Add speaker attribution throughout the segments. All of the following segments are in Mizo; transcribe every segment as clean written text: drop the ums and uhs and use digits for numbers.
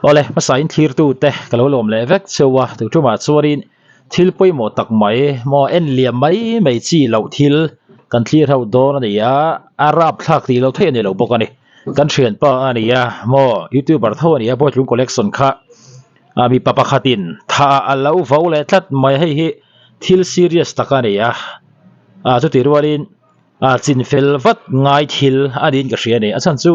Speaker 1: Awle, hmasa in thlirtu te ka lo lawm leh vek cheu a, tu tumah chuanin thil pawimawh tak mai maw en liam mai mai chi loh thil kan thlir ho dawn a ni a, a rapthlak tih loh theih a ni lo bawk a ni. Kan thianpa a ni a maw youtuber tho a ni a Bawitlung collection kha a mipa pakhatin tha a lo vo leh tlat mai hei hi thil serious tak a ni a, ah chutih rualin ah chinfel vat ngai thil a niin ka hria a ni a chhan chu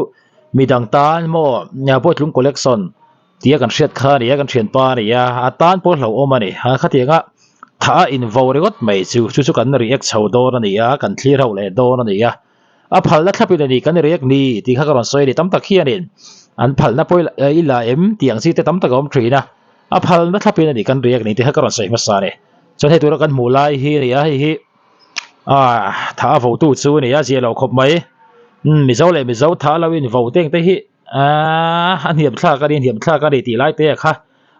Speaker 1: midang tan maw Bawitlung collection tia kan hriat kha a ni a kan thianpa a ni a a tan pawh hlauhawm a ni a khatianga tha a invo ringawt mai chu chu chu kan react chho dawn a ni a kan thlir ho leh dawn a ni a. A phalna thlapin a ni kan react ni tih kha ka rawn sawi a ni. Tam tak hianin an phalna pawh i la em tih ang chi te tam tak a awm thin a. A phalna thlapin a ni kan react ni tih kha ka rawn sawi hmasa a ni. Chuan hei tura kan hmuh lai hi a ni a, hei hi ah tha a votu chu a ni a, zia lo khawp mai. Umm Mizo leh Mizo tha lo in vo teng te hi ah a hniam thlak a ni, hniam thlak a ni tih lai te kha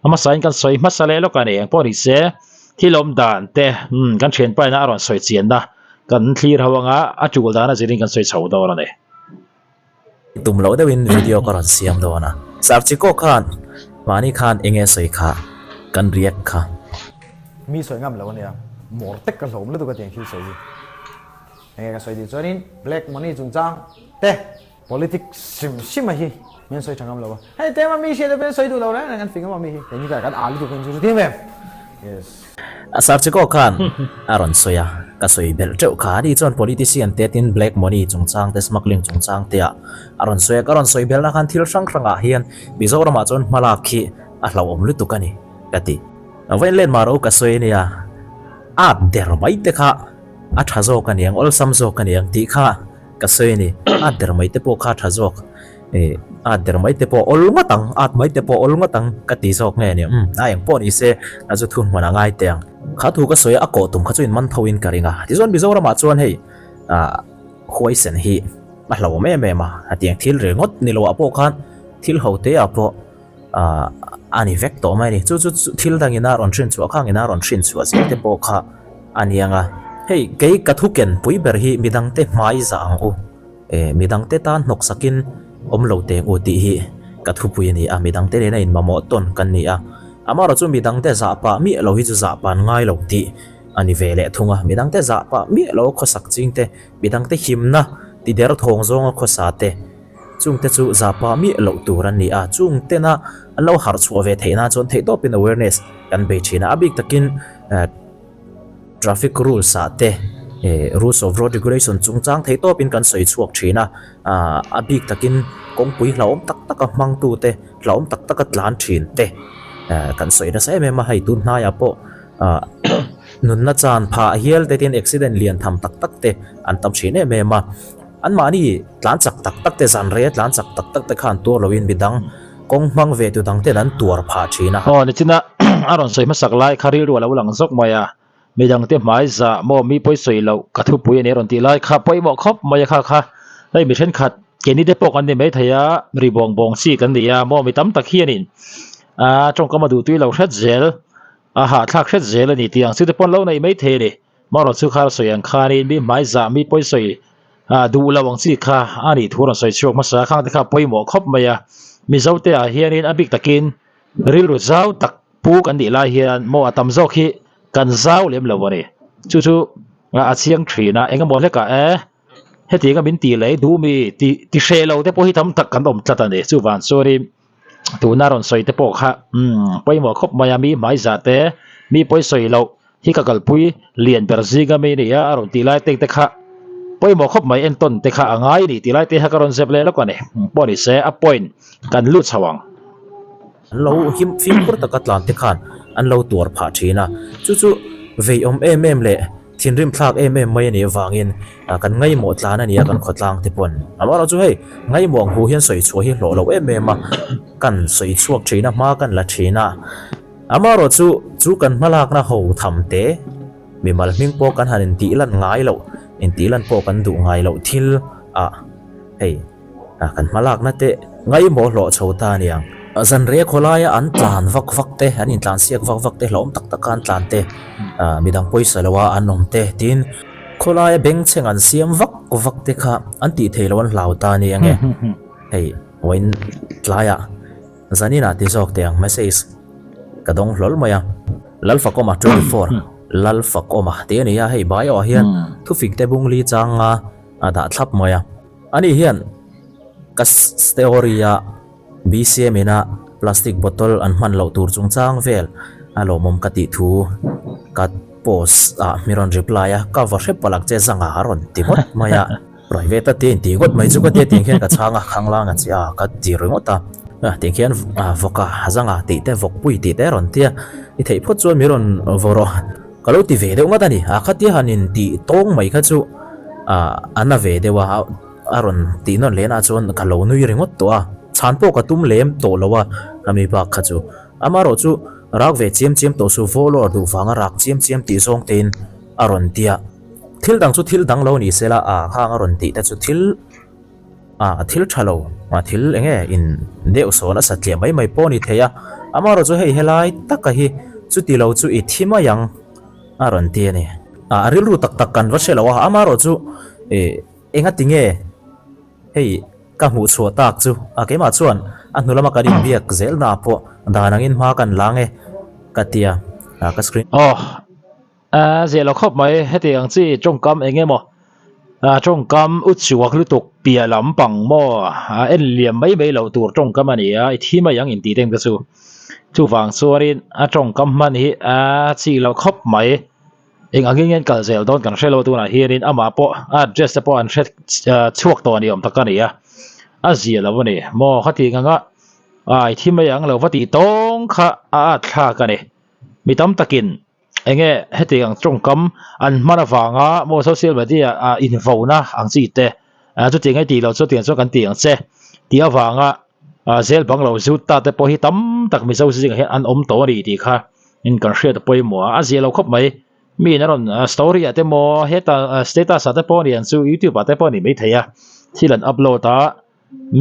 Speaker 1: a hmasa in kan sawi hmasa leh lawk a ni. Engpawh ni se thil awm dan te umm kan thianpa ina a rawn sawi chianna kan thlir ho anga a tul dan a zirin kan sawi chho dawn a ni.
Speaker 2: Tum loh deuhin video ka rawn siam dawn a, Sir Chiko khan mahni khan enge sawi kha kan react kha.
Speaker 3: Mi sawi ngam lo ania, mawr tek ka hlawm lutuk a tiang thil sawi hi. Enge ka sawi tih chuanin black money chungchang te. Politics hrim hrim a hi min sawi tha ngam lo a, hei tema mi hriat pawhin sawi duh lo reng reng an fing a mi hi, keini kha kan â lutuk hian chu hrethiam em? Yes.
Speaker 2: Sir Chiko khan a rawn sawi a, ka sawi belh teuh kha, ani chuan politician te tin black money chungchang te smuggling chungchang te ah a rawn sawi a, ka rawn sawi belhna khan thil hrang hrang ah hian Mizoram ah chuan hmalak hi a hlauhawm lutuk a ni ka ti. Vawiin let mah ro ka sawi ania, ât der mai te kha a tha zawk a niang, awlsam zawk a niang tih kha Ka sawi a ni, at der mai te pawh kha tha zawk, eh at der mai te pawh awl ngawt ang, at mai te pawh awl ngawt ang ka ti zawk nge ni, umm a eng pawh ni se a chu thun hmun a ngai teh ang. Kha thu ka sawi a, a kawh tum kha chu in man tho in ka ring a, tichuan Mizoramah chuan hei ah huaisen hi a hlauhawm em em a, hetiang thil ringawt ni loah pawh khan thil ho te ah pawh ah a ni vek tawh mai a ni, chu chu thil dangin a rawn hrin chhuah khang in a rawn hrin chhuah zel te pawh kha a ni ang a. Hei kei ka thu ken pui ber hi midangte hmai zah ang u, eh midangte tan hnawk sakin awm lo teng u tih hi ka thupui a ni a, midangte nena inmamawh tawn kan ni a, amaherawh chu midangte zah pah miah lo hi chu zah pan ngai lo tih a ni ve leh thung a, midangte zah pah miah lo khawsak chingte, midangte himna ti der thawng zawnga khawsa te. Chungte chu zahpah miah loh tur an ni a, chung tena an lo harh chhuah ve theih nan chuan theihtawpin awareness kan bei thin a, a bik takin traffic rules ah te rules of road regulation chungchang theihtawpin kan sawi chhuak thin a, a bik takin kawngpui hlauhawm tak taka hmangtu te hlauhawm tak taka tlan thin te kan sawi nasa em em a, hei tun hnaiah pawh nunna chan phah hial te tin accident lian tham tak tak te an tam thin em em a. Anmahni tlan chak tak tak te, zan rei a tlan chak tak tak te khan tuar loin midang kawng hmang ve tu dang ten an tuar phah thin a.
Speaker 1: Aw, nichina a rawn sawi hmasak lai kha rilru a lo lang zawk mai a, midang te hmai zah maw mi pawi sawi loh ka thupui a ni a rawn tih lai kha pawimawh khawp mai a kha kha hei mi thenkhat keini te pawh kan ni mai thei a, ri bawng bawng chi kan ni a maw mi tam tak hianin a tawngkam a duhtui lo hret zel a hahthlak hret zel a ni tih ang chu te pawh an lo nei mai thei a ni. Marawh chu kha sawi ang khanin mi hmaiza mi pawi sawi duh lo ang chi kha a nih thu rawn sawi chhuak hmasa khang te kha pawimawh khawp mai a. Mizo te ah hianin a bik takin rilru zau tak pu kan nih lai hian maw a tam zawk hi kan zau lem lo a ni. Chu chu a chiang thin a, engemaw hlekah e hetianga min tih leh duh mi tih ti hreh lo te pawh hi tam tak kan awm tlat a ni. Chuvang chuanin tuna rawn sawi te pawh kha umm pawimawh khawp mai a, mi hmaiza te mi pawi sawi loh hi ka kalpui lian ber zing ami a ni a, a rawn tih lai tek te kha pawimawh khawp mai entawn te kha a ngai a ni tih lai te kha ka rawn zep leh lawk a ni pawh ni se a point kan lut chho ang.
Speaker 2: An lo him fimkhur taka tlan te khan an lo tuar phah thin a, chu chu veiawm em em leh thinrim thlak em em mai a nih avangin kan ngaihmawh tlan a ni a kan khawtlang te pawn. Amaherawhchu chu hei ngaihmawh ang hu hian sawi chhuah hi hlawh lo em em a, kan sawi chhuak thin a hma kan la thin a. Amaherawh chu chu kan hmalakna ho tham te, mimal hming pawh kan han intih lan ngai loh, intih lan pawh kan duh ngai loh thil ah hei kan hmalakna te ngaihmawh hlawh chho ta a niang. Zanrei khawlaia an tlan vak vak te, an intlan siak vak vak te, hlauhawm tak taka an tlan te, midang pawisa loa an awm te tiin khawlaia bengchheng an siam vak vak te kha an tih theih loh an hlau ta a ni ange. Hei vawiin tlaiah. Zaninah ti zawk teh ang message ka dawng hlawl mai a. Lalfakawma 24, Lalfakawma tih a ni a, hei bio ah hian thufik te bungli changa a dah thlap mai a. Ani hian ka story a BCM ina plastic bottle an hman loh tur chungchang vel a lawmawm ka tih thu ka post ah mi rawn reply a, ka va hre palak che zanga a rawn ti ngawt mai a. Private a ti a inti ngawt mai chu ka tia tiang hian ka chhang a, khanglang a chi a ka ti ringawt a, tiang khian vawka zanga tih te vawkpui tih te a rawn ti a, i theih phawt chuan mi rawn vaw rawh ka lo ti ve deuh ngawt a ni, a khatia han inti tawng mai kha chu a na ve deuh a, a rawn tih nawn leh na chuan ka lo nui ringawt tawh a, chhan pawh ka tum lem tawh lo a, ami bak kha chu amaherawh chu rak ve chiam chiam tawh su follower duh vanga rak chiam chiam tih zawng tein a rawn ti a. Thil dang chu thil dang lo ni sela a khang a rawn tih te chu thil ah thil tha lo ah thil eng nge in deuh sawn a satliah mai mai pawh a ni thei a, amaherawh chu hei helai taka hi chuti lo chu i thi mai ang a rawn ti a ni. Ah a rilru tak tak kan va hre lo a, amaherawh chu ih engati nge hei ka hmuh chhuah tak chu a keimah chuan a hnu lama kan inbiak zel na pawh dan angin hma kan lang e ka ti a, ah ka screen.
Speaker 1: Aw. A ziah lo khawp mai, heti ang chi tawngkam eng emaw tawngkam u chuak lutuk piah lam pang maw en liam mai mai loh tur tawngkam a ni a, i thi mai ang intih te chu. Chuvang chuanin a tawngkam hman hi a chi lo khawp mai, eng angin nge an kal zel dawn kan hre lo tunah hianin amah pawh a address te pawh an hre chhuak tawh a ni awm tak a ni a, a ziah lo a ni maw khatiang anga i thi mai ang lo va tih tawng kha a at thlak a ni, mi tam takin. Enge hetiang tawngkam an hman avanga maw social media ah invona ang chi te chutiang nge tih loh chu tiang chuan kan ti ang che tih avanga zel bang lo zut ta te pawh hi tam tak Mizo zingah hian an awm tawh a ni tih kha in kan hriat a pawimawh a, a zia lo khawp mai. Mi in a rawn story ah te maw heta status ah te pawh a ni ang chu youtube ah te pawh a ni maithei a thil an upload a.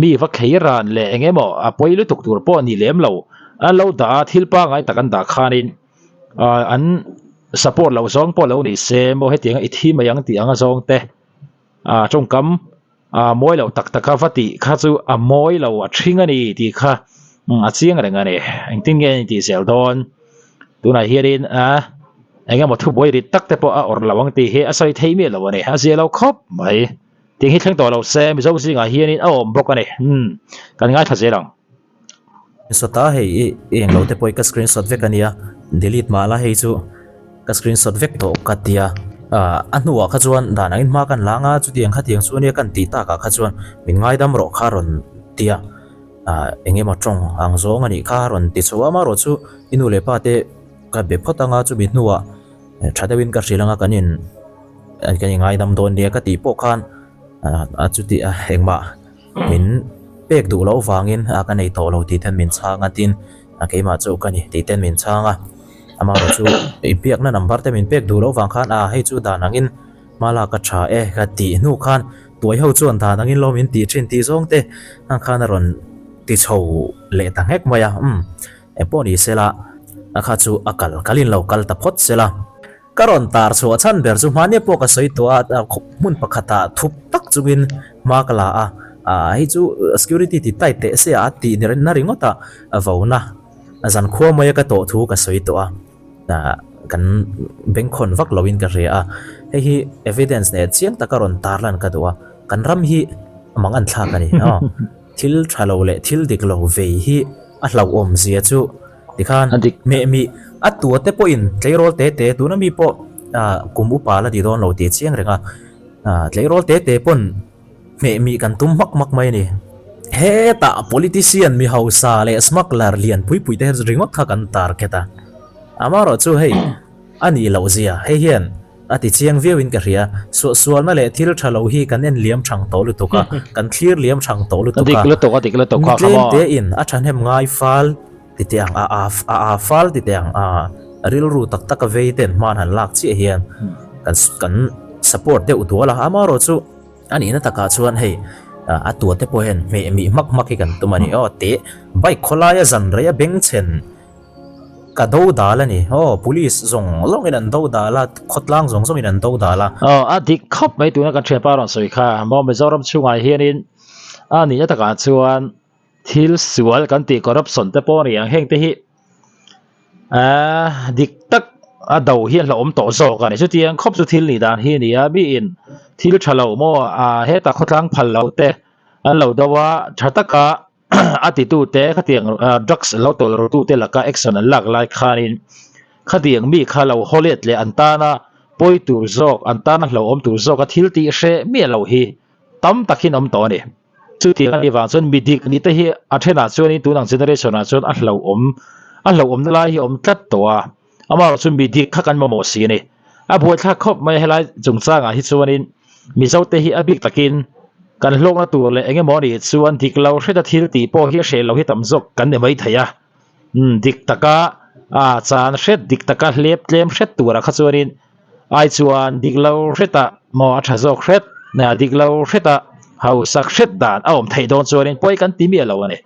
Speaker 1: Mi va khei ran leh eng emaw a pawi lutuk tur pawh ni lem lo. An lo dah a, thil pangngai tak an dah khanin an support loh zawng pawh lo ni se maw hetianga i thi mai ang tih anga zawng te tawngkam mawi loh tak taka va tih kha chu a mawi lo a thring a ni tih kha a chiang reng a ni. Engtin nge a intih zel dawn? Tunah hianin eng emaw thubuai rit tak te pawh a awrh lo ang tih hi a sawi thei miah lo a ni. A zia lo khawp mai. Tiang hi thleng tawh lo se Mizo zingah hianin a awm bawk a ni. Umm kan ngaithla zel ang.
Speaker 2: Screenshot a hei i i englo te pawh hi ka screenshot vek a nia delete mah la hei chu ka screenshot vek tawh ka tia ah a hnuah kha chuan dan angin hma kan lang a chutiang khatiang chu ania kan tih takah kha chuan min ngaidam rawh kha rawn tia ah eng emaw tawng ang zawng a nih kha rawn ti chho a amaherawh chu i nu leh pa te ka be phawt anga chumi hnuah tha deuhin ka hrilh anga kan in Kan i ngaidam dawn nia ka tih pawh khan a chuti a engmah min pek duh loh vangin a ka nei tawh lo tih ten min chhang a tin keimah chu ka ni tih ten min chhang a amaherawh chu i biakna number te min pek duh loh vang khan a hei chu dan angin hma lak a tha e ka tih hnu khan tuai ho chuan dan angin lo min tih thin tih zawng te ang khan a rawn ti chho leh ta nghek mai a umm engpawh ni sela a kha chu a kal kalin lo kal ta phawt sela. Ka rawn tar chhuah chhan ber chu hmania pawh ka sawi tawh a, hmun pakhatah thup tak chungin hma ka la a, hei chu security ti tight teh se a tih na ringawt a vona zankhua maia ka tawh thu ka sawi tawh a, kan bengkhawn vak loin ka hria a, hei hi evidence nen chiang taka rawn tarlan ka duh a, kan ram hi mang an thlak a ni aw. Thil tha lo leh thil dik lo vei hi a hlauhawm zia chu tikhan mehmih a tua te pawhin tleirawl te te tuna mi pawh kum upa la ti dawn lo tih chiang reng a, tleirawl te te pawn mehmih kan tum hmak hmak mai a ni. Hetah politician mi hausa leh smuggler lian pui pui te ringawt kha kan target a, amaherawh chu hei a nih loh zia hei hian A ti chiang viau in ka hria. Suahsualna leh thil tha lo hi kan en liam thang tawh lutuk a, kan thlir liam thang tawh lutuk a.
Speaker 1: Dik lutuk a dik lutuk kha kha
Speaker 2: maw. Tlem te in a thahnem ngai fal ti teh ang, a a a fal ti teh ang, a rilru tak tak a vei ten hman han lak chiah hian kan kan support deuh dual a. Amaherawh chu a nihna takah chuan hei a tua te pawh hian hmeh mih hmak hmak hi kan tum a ni aw. Teh bike khawlaia zan rei a bengchhen Ka do dal a ni. Aw, police zawng zawngin an do dal a, khawtlang zawng zawngin an do dal a.
Speaker 1: Aw, a dik khawp mai tuna kan thianpa rawn sawi kha. Maw Mizoram chhungah hianin a nihna takah chuan Thil sual kan tih corruption te pawh a ni ang heng te hi aaa dik tak a do hi a hlauhawm tawh zawk a ni. Chutiang khawp chu thil nih dan hi a ni a, miin thil tha lo maw aa hetah khawtlang phal loh te an lo do a, tha taka a titute khatiang drugs lo tawlh ru tute laka action an lak lai khanin khatiang mi kha lo haw let leh an tana pawi tur zawk an tana hlauhawm tur zawka thil tih hreh miah loh hi tam takin awm tawh a ni. Chutiang a nih vang chuan mi dik nih te hi a thenah chuanin tun ang generation ah chuan a hlauhawm a hlauhawmna lai hi a awm tlat tawh a, amaherawh chu mi dik kha kan mamawh si a ni. A buaithlak khawp mai a helai chungchangah hi chuanin Mizo te hi a bik takin kan hlawkna tur leh eng emaw nih chuan dik lo hreta thil tih pawh hi a hreh lo hi tam zawk kan ni maithei a. Umm dik taka a chan hret dik taka hlep tlem hret turah kha chuanin ai chuan dik lo hretah maw a tha zawk hret dik lo hretah hausak hret dan a awm theih dawn chuanin pawi kan ti miah lo a ni.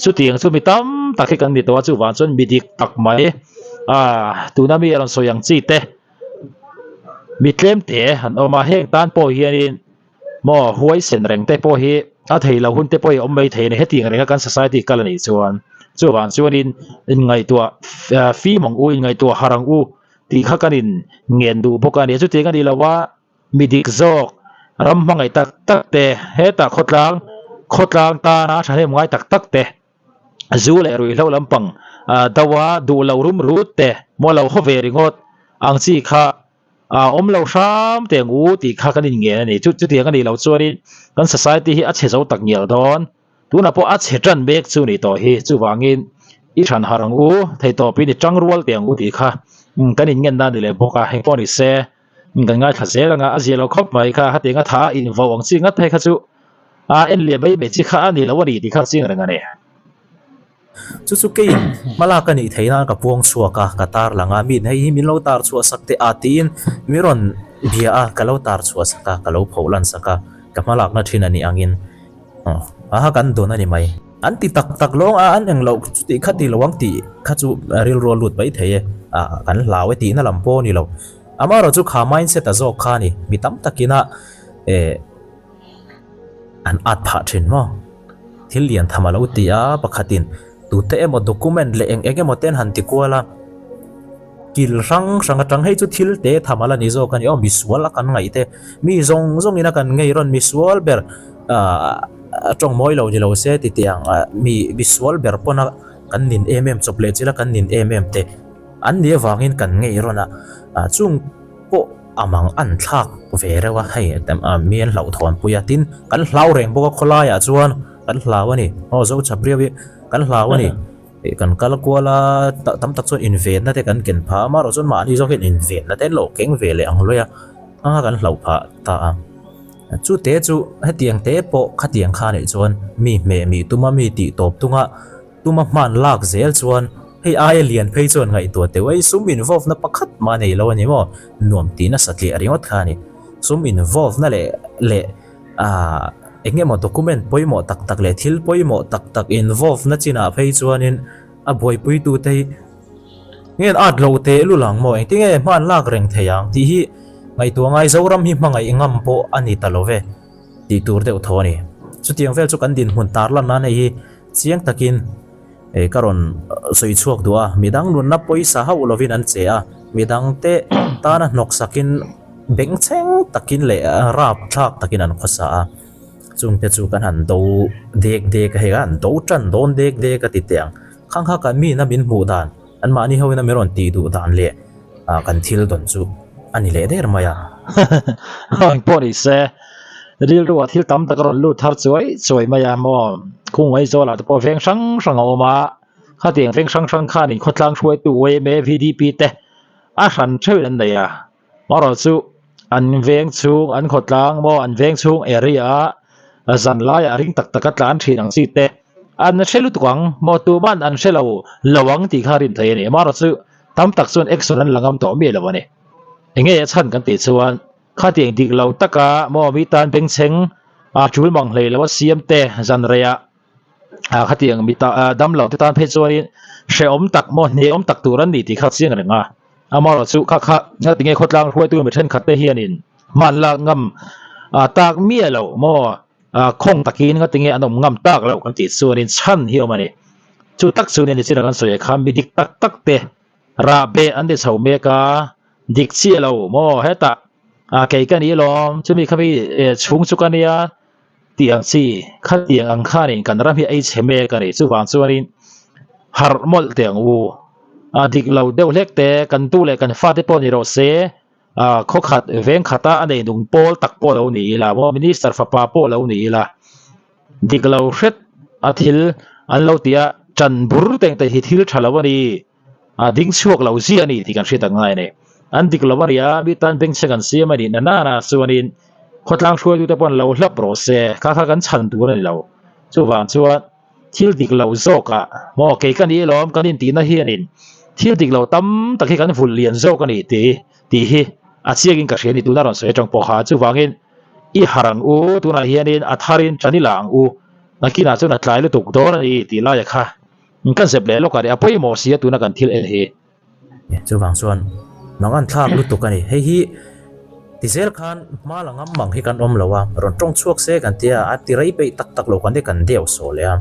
Speaker 1: Chutiang chu mi tam tak hi kan ni tawh a chuvang chuan mi dik tak mai a tuna mi a rawn sawi ang chi te mi tlem te an awm a heng tan pawh hianin maw huaisen reng te pawh hi a thei lo hun te pawh hi a awm mai thei a ni hetiang renga kan society kal a nih chuan chuvang chuanin inngaihtuah fim ang u inngaihtuah harh ang u tih kha kan in ngen duh bawk a ni chutiang a nih loh a mi dik zawk ram hmangaih tak tak te hetah khawtlang khawtlang tana thahnem ngai tak tak te zu leh ruihhlo lampang do a duh lo rum rut te maw lo haw ve ringawt ang chi kha a awm lo hram teh ang u tih kha kan inngen a ni. Chu chutiang a nih loh chuanin kan society hi a chhe zo tak ngial dawn. Tunah pawh a chhe tan mek chu ni tawh hi. Chuvangin i than harh ang u, theihtawpin i tang rual teh ang u tih kha kan inngen na a ni leh bawk a. Heng pawh ni se kan ngaithla zel ang a, a zia lo khawp mai kha. Hetiang a tha a invo ang chi ngat phei kha chu a en leh mai mai chi kha a ni lo a ni tih kha chiang reng a ni.
Speaker 2: Chu chu keiin hmalak a nih theih nan ka puang chhuak a, ka tar lang a, miin hei hi min lo tar chhuah sak teh a tiin mi rawn bia a, ka lo tar chhuah sak a, ka lo phoh lan sak a, ka hmalakna thin a nih angin aha kan dawn a ni mai. An ti tak tak lawng a, an eng loh chutih kha ti lo ang tih kha chu rilru a lut mai thei e, kan hlau e tihna lam pawh a ni lo. Amaherawhchu kha mindset a zawk kha a ni, mi tam takin a eh. An at phah thin maw? Thil lian tham a lo ti a, pakhatin tute emaw document leh eng eng emaw te an han ti kual a, kil hrang hrang atang hei chu thil te tham a la ni zawk a ni aw, misual a kan ngaih te, mi zawng zawngin a kan ngei rawn misual ber ah a tawng mawi lo ni lo se ti teh ang ah mi misual ber pawn a kan nin em em chawp leh chil a kan nin em em te an nih avangin kan ngei rawn a, ah chung pawh a mang an thlak ve reuh a, hei mi an hlauhthawn pui a, tin kan hlau reng bawk a khawlaiah chuan kan hlau a ni, aw zo chap riau hi kan hlau a ni, ih kan kal kual a tam tak chuan invenna te kan ken phah a, amaherawh chuan mahni zawk hian invenna te an lo keng ve leh ang luai a, anga kan hlauh phah ta a, chute chu hetiang te pawh khatiang kha nih chuan mi hmeh mih tuma mi tih tawp tunga. Tuma hman lak zel chuan hei aia lian phei chuan ngaihtuah teuh ei sum involve na pakhat mah nei lo a ni maw? Nuam tih nasa tliah ringawt kha a ni. Sum involve na leh leh aah eng emaw document pawimawh tak tak leh thil pawimawh tak tak involve na chinah phei chuanin a buaipuitute hi nge an at loh teh lul ang maw? Engtinge hman lak reng thei ang tih hi ngaihtuah ngai Zoram hi hmangaih ngam pawh a ni ta lo ve tih tur deuh tho a ni. Chutiang vel chu kan dinhmun tarlan nan hei hi Chiang takin ka rawn sawi chhuak duh a, midang nunna pawisa hauh lovin an che a, midangte tana hnawksakin bengchheng takin leh rapthlak takin an khawsa a, chungte chu kan han do dek dek a, hei kan han do tan dawn dek dek a ti teh ang, khang kha kan mina min hmuh dan, anmahni hoin a min rawn tih duh dan leh kan thil dawn chu a ni leh der mai a.
Speaker 1: Engpawh ni se, rilruah thil tam tak a rawn lut thar chuai chuai mai a maw? Khung Aizawl-ah te pawh veng hrang hrang a awm a, khatiang veng hrang hrang khanin khawtlang hruaitu yma, VDP te a hran theuhin an nei a, amaherawh chu an veng chhung, an khawtlang maw an veng chhung area a zan laiah ring tak taka tlan thin ang chi te an hre lutuk ang maw tuman an hre lo lo ang tih kha rin theih a ni, amaherawh chu tam tak chuan action an la ngam tawh miah lo a ni. Enge a chhan kan tih chuan khatiang dik lo taka maw mi tan bengchheng a tul mang hlei lo a siam te zan reiah ah khatiang mi ta dam lo te tan phei chuanin hrehawm tak maw hneawm tak tur an ni tih kha chiang reng a, amaherawh chu kha kha ngati nge khawtlang hruaitu mi thenkhat te hianin hman lak ngam ah tak miah lo maw. Khawng takin ngatinge an awm ngam tak loh kan tih chuanin chhan hi a awm a ni. Chu tak chu nia nichina kan sawi kha mi dik tak tak te rah beh an ti chho mek a, dik chiah lo maw hetah kei ka ni lawm chumi kha mi chhung chu ka nia tih ang chi khatiang ang khanin kan ram hi a ei chhe mek a ni. Chuvang chuanin harh mawlh teh ang u, dik lo deuh hlek te kan tu leh kan fate pawh ni rawh se. Khaw khat veng khata a nei nung pawl tak pawh lo ni ila maw minister fapa pawh lo ni ila dik lo hret a thil an lo ti a ṭan bur teng te hi thil ṭha lo a ni a ding chhuak lo zia a ni tih kan hriat ang ngai a ni. An dik lo a nia mi tan bengchheng an siam a nih na nana chuanin khawtlang hruaitute pawh an lo hlap rawh se kha kha kan chhan tur a ni lo chuvang chuan Thil dik lo zawkah maw kei ka ni lawm kan intihna hianin thil dik lo tam tak hi kan vulh lian zawk a ni tih tih hi a chiakin ka hria a ni tuna rawn sawi atang pawh kha. Chuvangin i harh ang u tunah hianin a tharin tan ila ang u nakinah chuan a tlai lutuk dawn a ni tih laia kha kan zep leh lawk a ni a pawimawh sia tuna kan thil en hi.
Speaker 2: Chuvang chuan mangan thlak lutuk a ni. Hei hi ti zel khan hma la ngam mang hi kan awm lo a, rawn tawng chhuak se kan tia a ti rei peih tak tak lo kan ti kan deuh sawh leh a.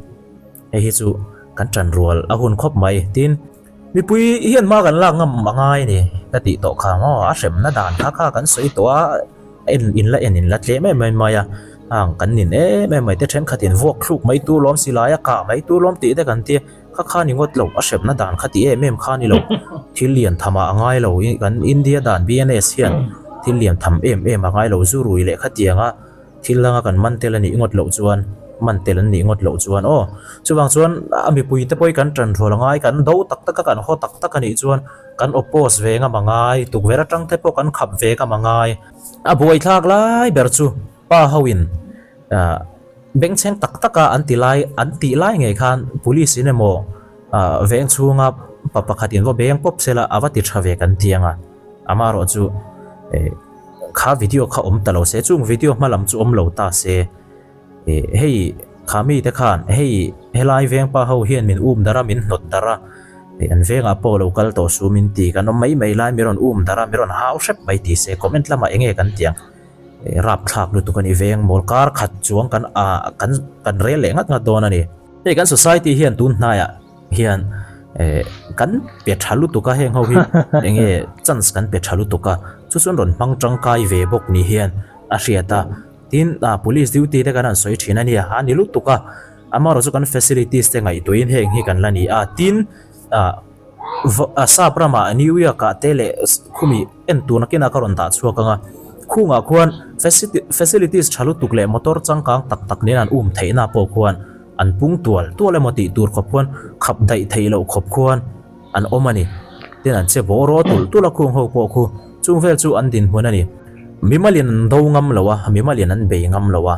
Speaker 2: Hei hi chu kan tan rual a hun khawp mai. Tin, mipui hian hma kan lak ngam a ngai a ni ka tih tawh kha maw a hremna dan kha kha kan sawi tawh a, en in la en in la tlem em em mai a, hang kan nin em em mai te thenkhatin vuak thluk mai tur lawm silai a kah mai tur lawm tih te kan tia. Kha kha ni ngawt lo, a hrepna dan kha ti em em kha ni lo. Thil lian tham ah a ngai lo, kan India dan BNS hian thil lian tham em em a ngai lo, zu rui leh khatianga thil danga kan man tel a nih ngawt loh chuan, man tel an nih ngawt loh chuan aw. Chuvang chuan a mipui te pawh hi kan tan rual a ngai, kan do tak tak a, kan haw tak tak a nih chuan kan oppose ve ngam a ngai, tukverh atang te pawh kan khap ve ngam a ngai. A buaithlak lai ber chu pa ho in ah. Bengchheng tak taka an ti lai an tih lai ngei khan police in emaw veng chhunga pa pakhat in va beng pawp sela a va ti tha ve kan ti ang a, amaherawh chu kha video kha awm ta lo se chung video hma lam chu awm lo ta se hei kha mi te khan hei helai veng pa ho hian min um darh a min hnawt darh a an vengah pawh lo kal tawh su min ti kan awm mai mai lai mi rawn um darh a mi rawn hau hrep mai ti se comment lamah eng nge kan ti ang. Rapthlak lutuk a ni veng mawl kar khat chuang kan ah kan kan rel leh ngat ngat dawn a ni. Hei kan society hian tun hnaiah hian eh kan pe tha lutuk a heng ho hi eng nge chance kan pe tha lutuk a chu chuan rawn hmang tangkai ve bawk ni hian a hriat a tin ah police duty te kan han sawi thin a nia a ni lutuk a amaherawhchu kan facilities te ngaihtuahin heng hi kan la ni a tin ah. Sap ramah New York ah te leh khumi en tur nakinah ka rawn dah chhuak ang a, khungah khuan facilities tha lutuk leh motor changkang tak tak nen an um theihna pawh khuan an pung tual tual emaw tih tur khawp khuan khap daih theih loh khawp khuan an awm a ni. Tin an che bawh rawh tulh tulh a khung ho pawh khu chung vel chu an dinhmun a ni. Mimalin an do ngam lo a, mimalin an bei ngam lo a,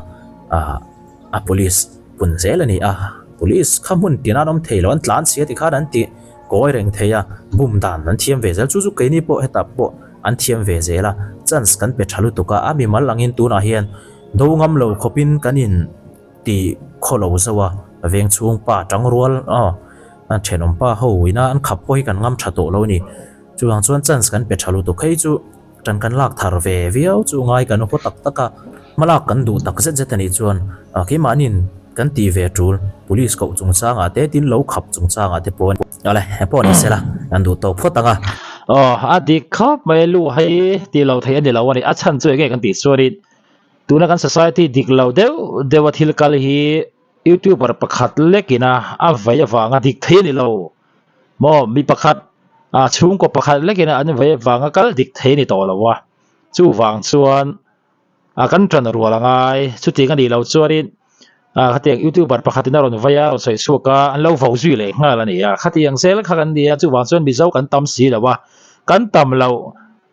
Speaker 2: a police pun zel a ni a, police kha hmun tina an awm thei lo, an tlan chhia tikhan an ti kawi reng thei a, bum dan an thiam ve zel, chu chu keini pawh hetah pawh an thiam ve zel a, chance kan pe tha lutuk a, a mimal angin tunah hian do ngam lo khawpin kan in ti khaw lo zo a, veng chhung pa tang rual aw thenawm pa ho ina an khap pawh hi kan ngam tha tawh lo a ni, chuvang chuan chance kan pe tha lutuk hei chu. Tan kan lak thar ve viau chu ngai kan haw tak tak a, hmalak kan duh tak zet zet a nih chuan keimahniin kan tih ve tul police koh chungchangah te tin lo khap chungchangah te pawh awle pawh ni sela kan duh tawk phawt ang a.
Speaker 1: Aw a dik khawp mai lu hei tih lo theih a ni lo a ni, a chhan chu enge kan tih chuanin tuna kan society dik lo deuh deuh a thil kal hi youtuber pakhat lekin a a vei avanga dik thei a ni lo. Maw mi pakhat ah chhungkaw pakhat lekin an vei avanga kal dik thei a ni tawh lo a, chuvang chuan ah kan tan rual a ngai, chutiang a nih loh chuanin ah khatiang youtuber pakhatin a rawn vei a, a rawn sawi chhuak a, an lo vo zui leh nghal a ni a, khatiang zel kha kan ni a, chuvang chuan Mizo kan tam si lo a, kan tam loh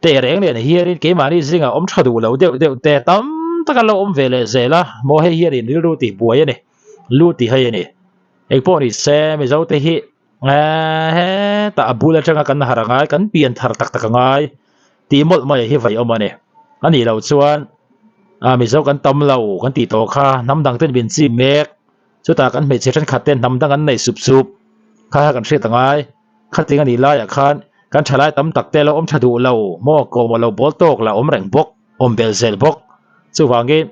Speaker 1: teh reng nen hianin keimahni zingah awm tha duh lo deuh deuh te tam tak an lo awm ve leh zel a, maw hei hianin rilru tihbuai a ni, lu tihhei a ni. Engpawh ni se Mizo te hi hetah a bul atanga kan harh a ngai, kan pian thar tak tak a ngai tih mawlh mai hi vaih awm a ni. A nih loh chuan Mizo kan tam lo kan tih tawh kha hnam dang ten min chim mek, chutah kan hmeichhe thenkhat ten hnam dang an nei sup sup kha kha kan hriat a ngai. Khating a nih laiah khan kan thalai tam tak te lo awm tha duh lo maw, kawmah lo bawl tawk lah awm reng bawk, awm belh zel bawk. Chuvangin.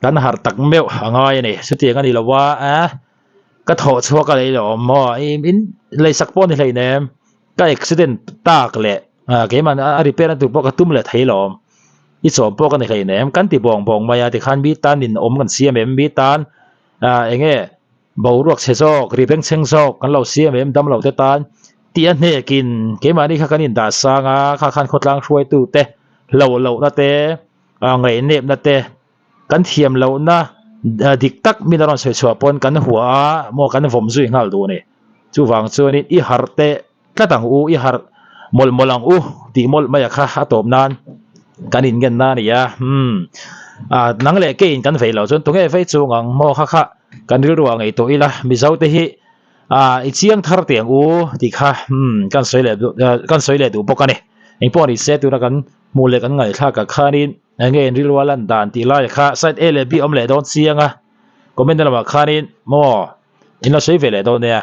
Speaker 1: Kan harh tak meuh a ngai a ni. Chutiang a ni lo a, a ka thawh chhuak a lei lo awm maw? In leisak pawh a ni hleinem. Ka accident tak leh keimah a repair na tur pawh ka tum leh thei lo awm. I chawm pawh ka ni hleinem. Kan ti bawng bawng mai a, tikhan mi tan in awm kan siam em? Mi tan eng nge boruak chhe zawk, ri bengchheng zawk kan lo siam em damlo te tan tih a hnekin keimahni kha kan indah sang a, kha khan khawtlang hruaitu te hlauh lohna te, ngaihnepna te kan thiam lohna dik tak min a rawn sawi chhuah pawn kan hua a maw kan vawm zui nghal duh a ni. Chuvang chuanin i harh teh tlat ang u, i harh mawlh mawlh ang u tih mawlh mai a kha a tawp nan kan inngen na a ni a. Umm nang leh keiin kan vei loh chuan tunge vei chung ang maw kha kha kan rilru ah ngaihtuah ila Mizo te hi i chiang thar teh ang u tih kha umm kan sawi leh kan sawi leh duh bawk a ni. Engpawh ni se tuna kan hmuh leh kan ngaihthlak ah khanin enge in rilru a lan dan tih lai kha side A leh B awm leh dawn chiang a comment na lamah khanin maw in lo sawi ve leh dawn nia.